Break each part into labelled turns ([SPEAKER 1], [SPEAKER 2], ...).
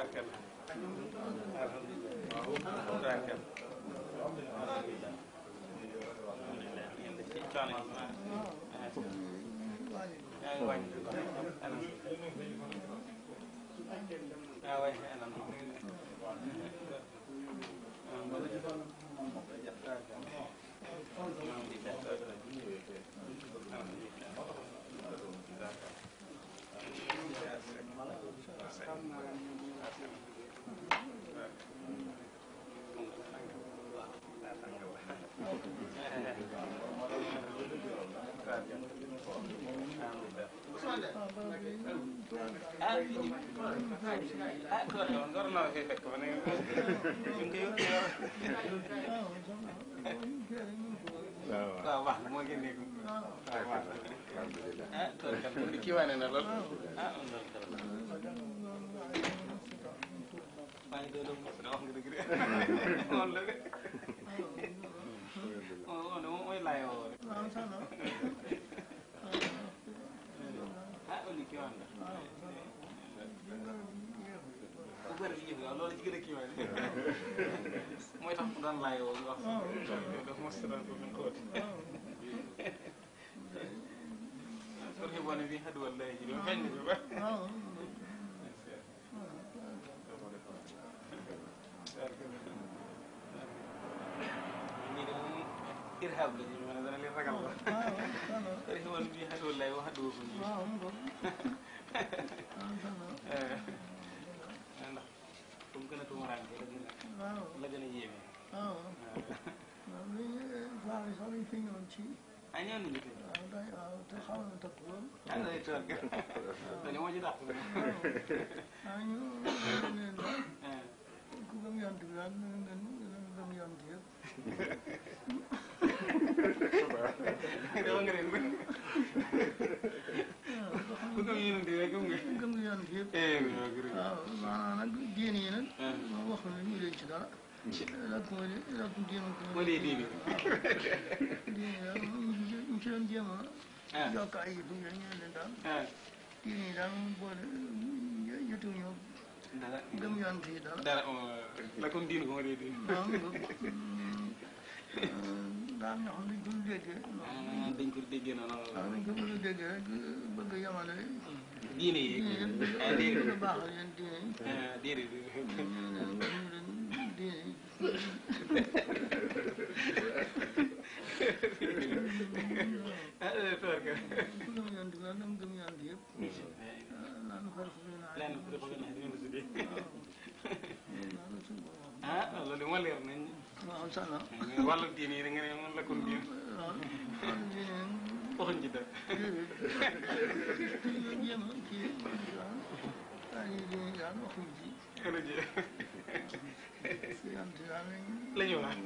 [SPEAKER 1] Tubaarkalla. Alhamdulilah. Tubaarkalla. Alhamdulilah. Yéen ci coono yi ma. yaa ngi wàññi. ah oui waaw wax moo ngi nekk alhamdulilah kii wane na lool maa ngi doon wax nga dëgg de noonu la de moom mooy laay woo oli kii wane na bu bëri di jëf waaw loolu ci gën a kii wane mooy tax mu doon laay woo wax daf mos doon ko min xóot turhibuuna bi aduwwillaahi ji feeñ na ñu ba ñii de moom irhab la ñu mën a dana leen ragal la turhibuuna bi aduwwillaahi wa aduwwukum ndax fu mu gën a tumuraanke la gën a yéeme
[SPEAKER 2] waaw li fi ñëwoon ci
[SPEAKER 1] ah ñëw nañu fi
[SPEAKER 2] waaw te xaw na tëkk lool
[SPEAKER 1] ah day toog dañu moo ci dàq
[SPEAKER 2] ñu leen daal ku gëm yont bi daal ngeen gëm yont yëpp
[SPEAKER 1] dama nga ren ku gëm yonent yi rek
[SPEAKER 2] gëm yont yëpp waaw maanaam nag diine yi nag moom wax na ñu leen ci dara lakum diinukum
[SPEAKER 1] waliya diin
[SPEAKER 2] diine daal ñu ci doon jéem a yokk ay yëpp ñu leen daal diine yi daal moom boole jotuñu
[SPEAKER 1] dara
[SPEAKER 2] gëm yont yi
[SPEAKER 1] dara lakum diinukum waliya diin
[SPEAKER 2] waaw daal ñoo xam ne duñ déggee
[SPEAKER 1] dañ ko déggee noonu
[SPEAKER 2] waaw dañ ko bëgg a déggee rek bëgg a yamale
[SPEAKER 1] diine yi
[SPEAKER 2] bëgg a baaxal leen diine yi
[SPEAKER 1] diine
[SPEAKER 2] diine yi ku gëm yont bi daal dama gëm yont yëpp naan farfu
[SPEAKER 1] lenn ku dafa gën a dina si dee ah loolu de moo leer nañ
[SPEAKER 2] waaw sana
[SPEAKER 1] wàllu diine yi da nga ne moom la kon diine
[SPEAKER 2] waaw diine
[SPEAKER 1] waxuñ ci dara
[SPEAKER 2] jéem a kii daal diine daal waxuñ ci yont daal
[SPEAKER 1] la ñu wax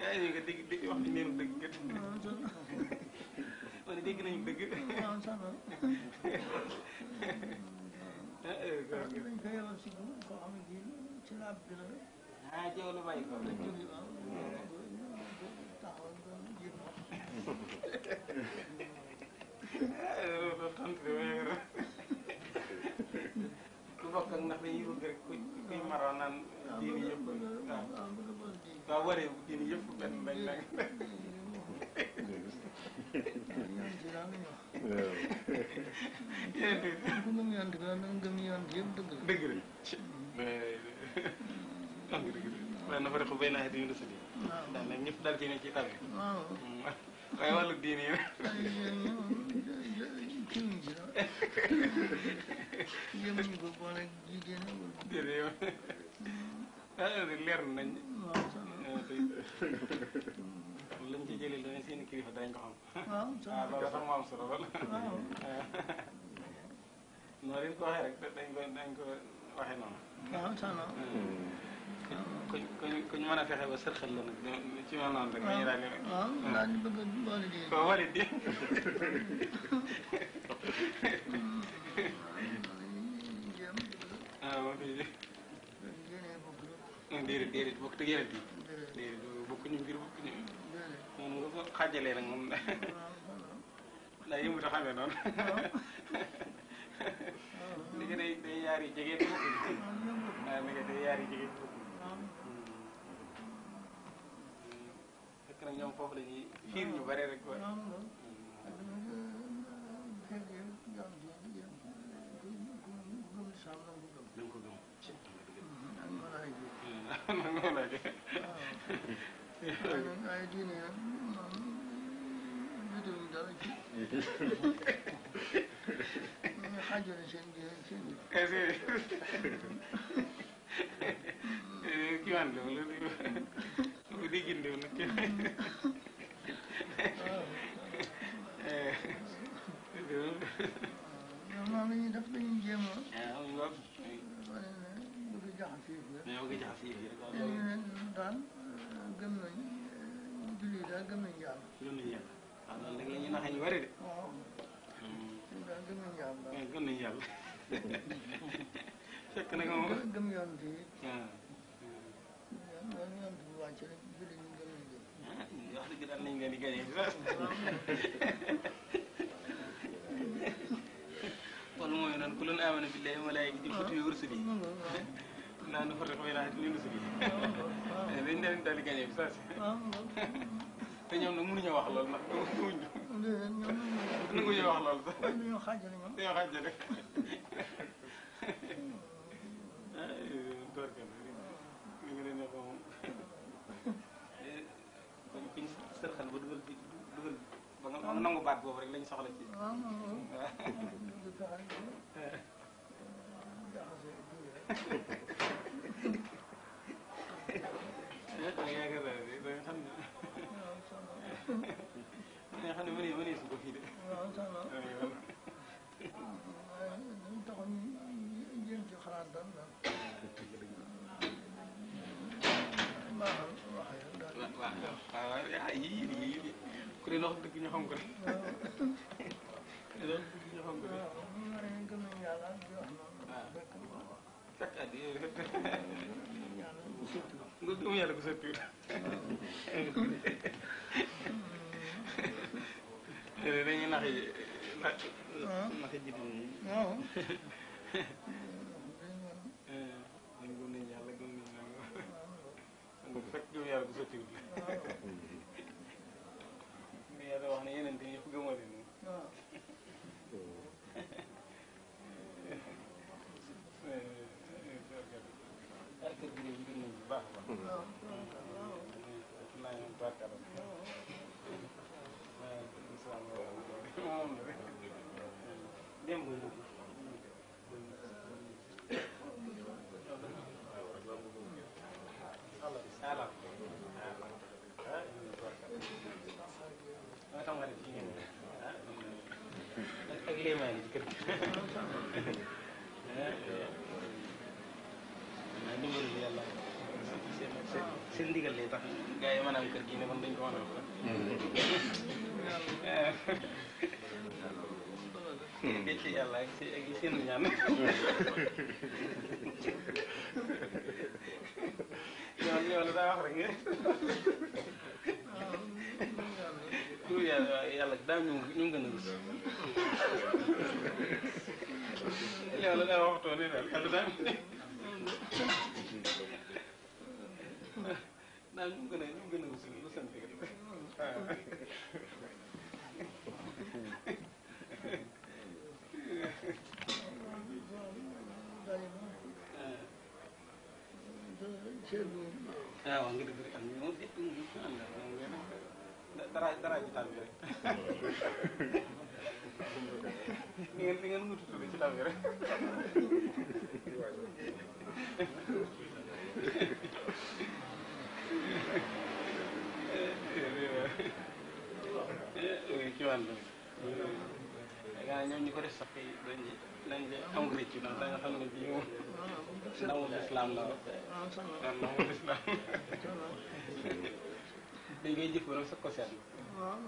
[SPEAKER 1] yaa ngi nga dégg wax nañ neenu dëgg kat wala dégg nañu dëgg
[SPEAKER 2] waaw sana dañ ko yebal si koo xam ne kii ci laab bi la
[SPEAKER 1] ah jaww la bàyyi ko
[SPEAKER 2] la jóge waaw taxawal doon jéem
[SPEAKER 1] loolu tontu de waaye ku bokk ak ndax dañuy bëgg rek kuy maroo naan diini yëpp waaw waree diini yëpp benn lañ nag
[SPEAKER 2] yont yi daal lañ wax
[SPEAKER 1] yéen
[SPEAKER 2] ku gëm yont bi daal da nga gëm yont yëpp dëgg la
[SPEAKER 1] dëgg la dëgg la waaye na fa rek bay naa di ñu sëdi daal nag ñëpp daal ci ne ci tabi
[SPEAKER 2] waaw
[SPEAKER 1] waaye wàllu diini yi
[SPEAKER 2] kiwuñ ci daal jéemuñu ko boole jigéen
[SPEAKER 1] déedéet leer nañ
[SPEAKER 2] waaw sana
[SPEAKER 1] lañ ci jëlee leneen seen kilifa dañ ko xam
[SPEAKER 2] waaw sana
[SPEAKER 1] loolu sax moo am solo lool
[SPEAKER 2] waaw
[SPEAKER 1] noonu leen ko waxee rek dañ ko waxee noonu
[SPEAKER 2] waaw sana
[SPEAKER 1] kuñ mën a fexe ba sërxal la nag ci mel noonu rek dañuy daal di
[SPEAKER 2] waaw daal di bëgg a boole di
[SPEAKER 1] ko wari di
[SPEAKER 2] jéem
[SPEAKER 1] waaw
[SPEAKER 2] génee bokk
[SPEAKER 1] déedéet bokk te yeneen yi déedéet bokkuñu mbir bokkuñu moom nga ko xaajalee nag moom daa yëngu te xamee noonu li nga day yaari yaar yi jege bokk waaw ndekete yaar yi jege bokk fekk nag ñoom foofu la ñuy fiir ñu bare rek quoi
[SPEAKER 2] ay diine nag moom jotuñu dara ci ñu xaajale seen diine seen
[SPEAKER 1] kii waan la wala lu di gindew nag
[SPEAKER 2] ñoom moom la ñuy def dañuy jéem a wane ne bëgg jaxase yëf yi ñu ne daal gëm nañ julli daal gëm nañ yàlla
[SPEAKER 1] waaw loolu nag la ñuy naxee ñu bari de
[SPEAKER 2] waaw daal gëm nañ yàlla daal
[SPEAKER 1] gëm nañ yàlla fekk nag moom
[SPEAKER 2] gëm yoon bi
[SPEAKER 1] waaw
[SPEAKER 2] yoon bi wàcc rek julli ñu gëm nañ leen
[SPEAKER 1] wax dëgg daal nañ leen di gañe wala mooy noonu ku loon amana billahi wa malaa'ikatihi wa kutubihi wa rusulihi naa nu farriqu bayna ahadin min rusulihi dañ leen daal di gañe bi saa si te ñoom nag mënuñoo wax loolu nag nanguñu wax loolu sax
[SPEAKER 2] dañoo xaajale ñoom
[SPEAKER 1] dañoo xaajale torka li nga leen ko moom kon kuñ sërxal ba dugal ba nga nangu baat boobu rek lañ soxla ci xam ne mënee su ko fii de
[SPEAKER 2] waaw taxul ñu jéem ci xalaat daal baaxal waxee daal
[SPEAKER 1] waaw yii ku leen wax dëgg ñu xam ko rek ku leen wax dëgg ñu xam ko rek
[SPEAKER 2] waaw ñu war a gëm nañ yàlla di wax noonu
[SPEAKER 1] fekk at yii
[SPEAKER 2] yàlla bu sotti
[SPEAKER 1] nga gëm yàlla ko sottiwut dañuy naxi jiitu ñi
[SPEAKER 2] waaw
[SPEAKER 1] dañ gëm nañ yàlla gëm nañ nanga fekk gëm yàlla ko sottiwut la yàlla wax ne yeneen te yëpp gëmoo leen
[SPEAKER 2] waaw
[SPEAKER 1] kër gi de mbir nañ bu baax a baax naa ñoom barkala moom la rek démb ala ma tam nga def ci ngeen ak léemaa ngi ci kër gi ndimbalu yàlla seen ndigal lay tax gars yi maanaam kër gi ne man dañ ko mën a wax ci yàlla ak seen ñaan ñoo la daa wax rek tur yàlla daal ñu gën a rus ñoo la daa waxtoo ne daal yàlla daal daal ñu gën a rus lu sant waaw nga dëgg rek am na moom it dara ji taal bi rek ni ngeen mutu tudd ci taal bi rek ci wàllu gaa ñoom ñu ko def sax dañ am rëcc ndax da nga xam ne bii moom ndamul islam la ndamul islam dañ koy jëf ba nag sax ko seetlu waaw